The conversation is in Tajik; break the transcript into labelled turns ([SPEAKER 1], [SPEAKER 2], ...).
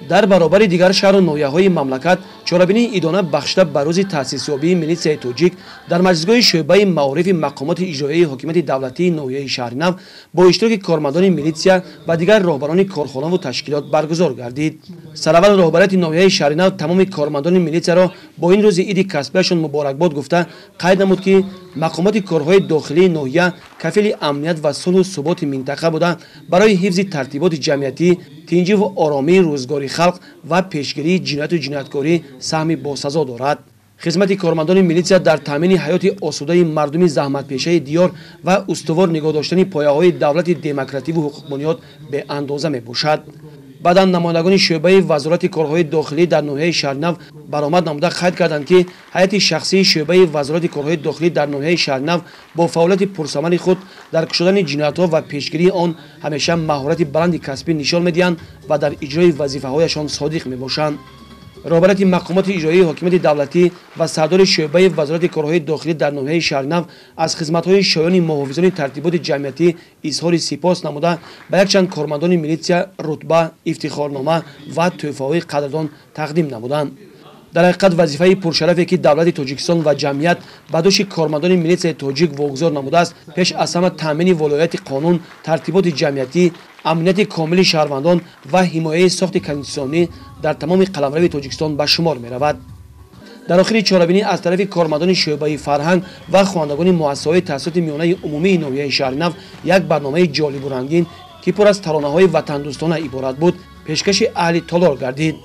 [SPEAKER 1] Дар баробари дигар шаҳру ноҳияҳои мамлакат чорабинии идона бахшида ба рӯзи таъсисёбии милитсияи тоҷик дар маҷлисгоҳи шӯъбаи маорифи мақомоти иҷроияи ҳокимияти давлатии ноҳияи Шаҳринав бо иштироки кормандони милитсия ва дигар роҳбарони корхонаву ташкилот баргузор гардид. Сараввал роҳбарияти ноҳияи Шаҳринав тамоми кормандони милитсияро бо ин рӯзи иди касбияшон муборакбод гуфта, қайд намуд, ки мақомоти корҳои дохилии ноҳия кафили амният ва сулҳу суботи минтақа буда, барои ҳифзи тартиботи ҷамъиятӣ, тинҷиву оромии рӯзгори халқ ва пешгирии ҷинояту ҷинояткорӣ саҳми босазо дорад. Хизмати кормандони милитсия дар таъмини ҳаёти осудаи мардуми заҳматпешаи диёр ва устувор нигоҳ доштани пояҳои давлати демокративу ҳуқуқбунёд беандоза мебошад. Баъдан намояндагони шӯъбаи вазорати корҳои дохилӣ дар ноҳияи Шаҳринав баромад намуда қайд карданд, ки ҳайати шахсии шӯъбаи вазорати корҳои дохилӣ дар ноҳияи Шаҳринав бо фаъолияти пурсамари худ дар кушодани ҷиноятҳо ва пешгирии он ҳамеша маҳорати баланди касбӣ нишон медиҳанд ва дар иҷрои вазифаҳояшон содиқ мебошанд. Роҳбарияти мақомоти иҷроияи ҳокимияти давлатӣ ва сардори шӯъбаи вазорати корҳои дохилӣ дар ноҳияи Шаҳринав аз хизматҳои шоёни муҳофизони тартиботи ҷамъиятӣ изҳори сипос намуда, ба якчанд кормандони милитсия рутба, ифтихорнома ва тӯҳфаҳои қадрдон тақдим намуданд. Дар ҳақиқат, вазифаи пуршарафе, ки давлати Тоҷикистон ва ҷамъият ба дӯши кормандони милитсияи тоҷик вогузор намудааст, пеш аз ҳама таъмини волояти қонун, тартиботи ҷамъиятӣ, амнияти комили шаҳрвандон ва ҳимояи сохти конститутсионӣ дар тамоми қаламрави Тоҷикистон ба шумор меравад. Дар охири чорабинӣ аз тарафи кормандони шӯъбаи фарҳанг ва хонандагони муассисаҳои таҳсилоти миёнаи умумии ноҳияи Шаҳринав як барномаи ҷолибу рангин, ки пур аз таронаҳои ватандӯстона иборат буд, пешкаши аҳли толор гардид.